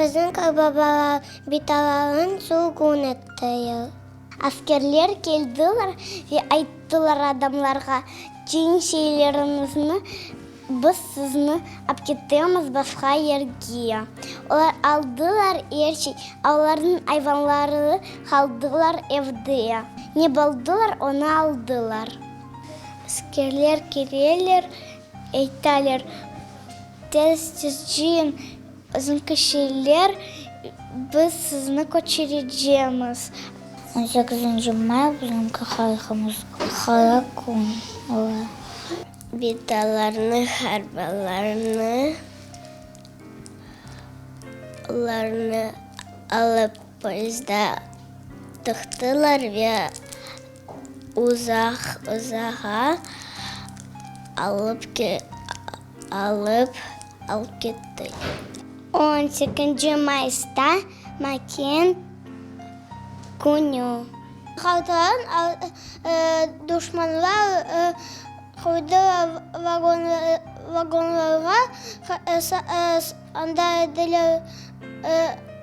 Bizim babalar bitalarını sürgün ettiler. Askerler keldiler ve ayttılar adamlarğa, Cıyın şeyleriñizni, biz sizni apketemiz başqa yerge. Olar aldılar er şey, a olarnıñ ayvanları qaldılar evde. Ne buldılar, onı aldılar. Askerler keleler, aytalar, Tez-tez cıyın özüñki şeyler, biz sizni köçürecemiz. On sekizinci may bizimki halqımız qara kün ola. Bitalarnı, harbalarnı, olarnı alıp poyezdda tıqtılar ve uzaq uzağa alıp alıp alıp kettiler. On sekizinci mayısta matem künü. Halqların duşmanlar qoydılar vagonlarğa, anda ediler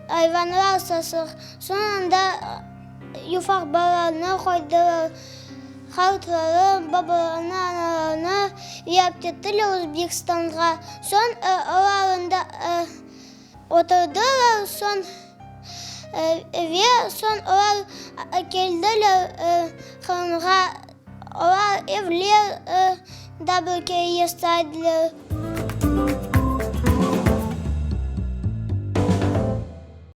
ayvanlar sasıq, soñ anda ufaq balalarnı qoydılar, qartlarnı, babalarnı, analarnı ve alıp kettiler Özbekistanğa. Soñ olar anda oturdılar, soñ ve soñ olar keldiler Qırımğa. Olar evler da bir kere yasaydılar.